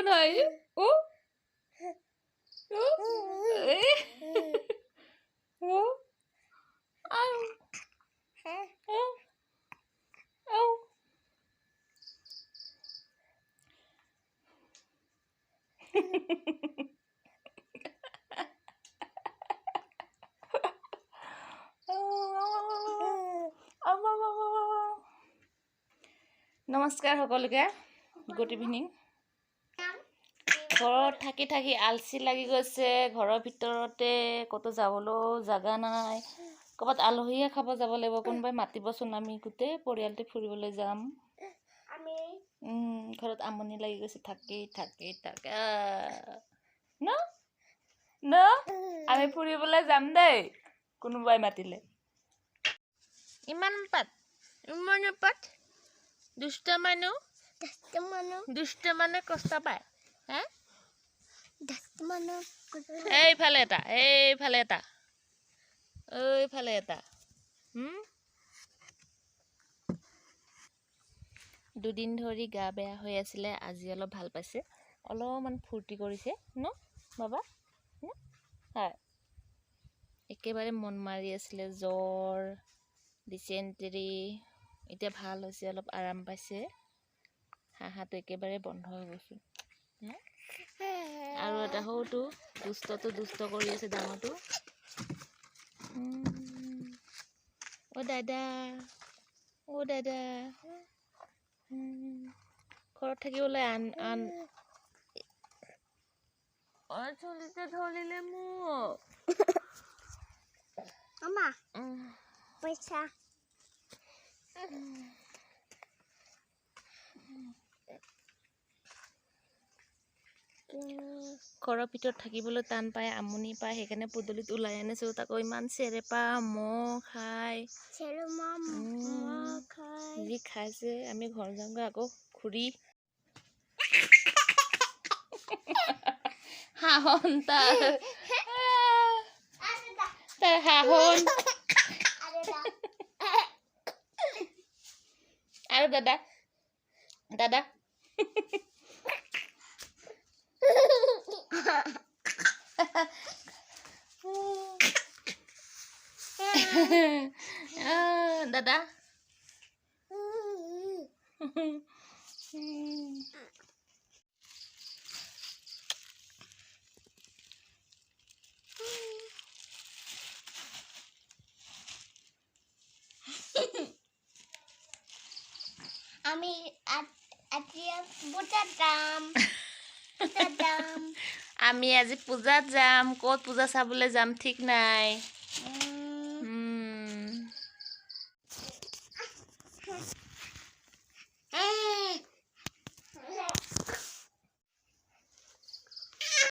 নহয়। অ অ আউ আউ। নমস্কাৰ সকলোকে, গুড ইভিনিং। ঘৰত থাকি থাকি আলচি লাগি গৈছে। ঘৰৰ ভিতৰতে ক'তো যাবলৈও জাগা নাই। ক'ৰবাত আলহীয়ে খাব যাব লাগিব, কোনোবাই মাতিবচোন, আমি গোটেই পৰিয়ালটো ফুৰিবলৈ যাম। ঘৰত আমনি লাগি গৈছে থাকি থাকি থাকি ন ন। আমি ফুৰিবলৈ যাম দেই কোনোবাই মাতিলে। ইমান পাত, ইমান পাত, দুষ্ট মানুহ, দুষ্ট মানুহ কষ্ট পায়। হা, এইফালে এটা, এইফালে এটা, এইফালে এটা। দুদিন ধৰি গা বেয়া হৈ আছিলে, আজি অলপ ভাল পাইছে, অলপমান ফূৰ্তি কৰিছে ন বাবা? হয়, একেবাৰে মন মাৰি আছিলে, জ্বৰ, ডিচেণ্টেৰী, এতিয়া ভাল হৈছে, অলপ আৰাম পাইছে। হাঁহাটো একেবাৰে বন্ধ হৈ গৈছে। আৰু এটা সৰুটো দুষ্টটো দুষ্ট কৰি আছে, ডাঙৰটো। অ' দাদা, অ' দাদা, ঘৰত থাকিবলৈ আন আন। অ' চুলিতে ধৰিলে মোক। পইচা। ঘৰৰ ভিতৰত থাকিবলৈ টান পায়, আমনি পায়, সেইকাৰণে পদূলিত ওলাই আনিছোঁ। তাকো ইমান চেৰেপা মহ খায়, যি খাইছে। আমি ঘৰ যাওঁগৈ আকৌ ঘূৰি। হাঁহন তাৰ, তাৰ হাঁহন। আৰু দাদা, দাদা। দাদা। আমি পূজাত যাম। আমি আজি পূজাত যাম। ক'ত পূজা চাবলৈ যাম ঠিক নাই।